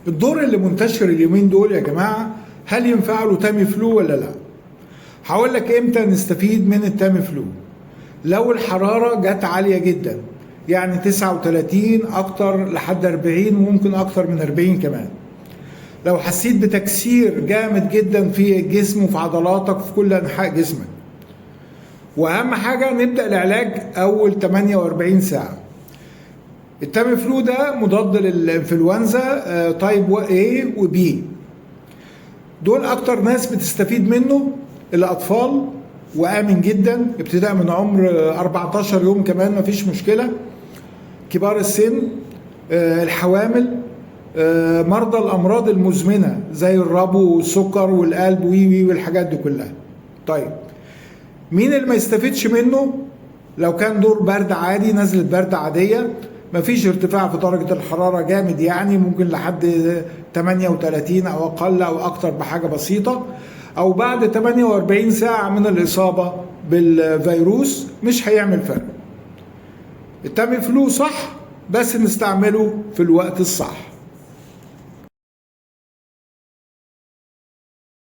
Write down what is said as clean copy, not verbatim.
الدور اللي منتشر اليومين دول يا جماعة، هل ينفع له تامي فلو ولا لا؟ هقول لك امتى نستفيد من التامي فلو. لو الحرارة جت عالية جدا، يعني 39 اكتر لحد 40 وممكن اكتر من 40 كمان. لو حسيت بتكسير جامد جدا في الجسم وفي عضلاتك في كل انحاء جسمك. واهم حاجة نبدأ العلاج اول 48 ساعة. التامي فلو ده مضاد للانفلونزا type A و B. دول اكتر ناس بتستفيد منه الاطفال، وامن جدا ابتداء من عمر 14 يوم كمان مفيش مشكلة. كبار السن، الحوامل، مرضى الامراض المزمنة زي الربو والسكر والقلب وي وي والحاجات دي كلها. طيب مين اللي ما يستفيدش منه؟ لو كان دور برد عادي، نزلة برد عادية، مفيش ارتفاع في درجة الحرارة جامد، يعني ممكن لحد 38 أو أقل أو أكتر بحاجة بسيطة، أو بعد 48 ساعة من الإصابة بالفيروس مش هيعمل فرق. التامي فلو صح، بس نستعمله في الوقت الصح.